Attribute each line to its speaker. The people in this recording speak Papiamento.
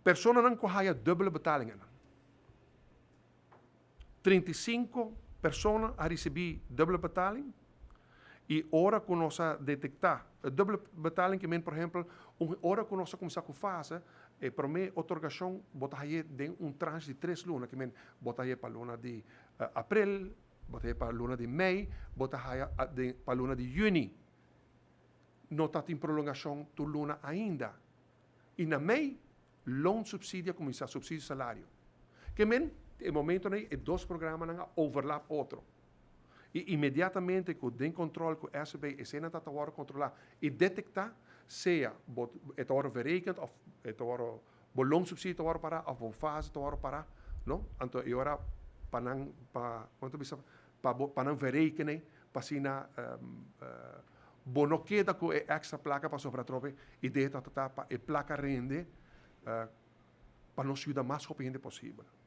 Speaker 1: Personanan ku a haya dubbele betalingen. 35 persona a risibí dubbele betaling i ora ku nos a detektá dubbele betaling ke men, por ehèmpel, un ora ku nos a kuminsá ku fase e promé otorgashon, bo ta haye den un tranche di 3 luna, ke men bo ta haye pa luna di aprel, bo ta haye pa luna di mei, bo ta haya pa luna di yüni. No ta tin prolongashon tur luna ainda. I na mei, loonsubsidie kuminsá, supsidio salario. Ke men, e momento ei, e dos programanan a overlap otro. I inmediatamente ku den controle ku SB e sena ta wòrdu kontrolá i detektá, sea e ta wòrdu verrekend òf e ta wòrdu bo loonsubsidie ta wòrdu pará òf bo fase ta wòrdu pará, no? Anto e ora pa nan pa kuantu bisa pa nan verrekenen pa asina bo no keda ku e extra plaka pa sobra trope idea ta pa e plaka rende pa nos yuda mas hopi hende posibel.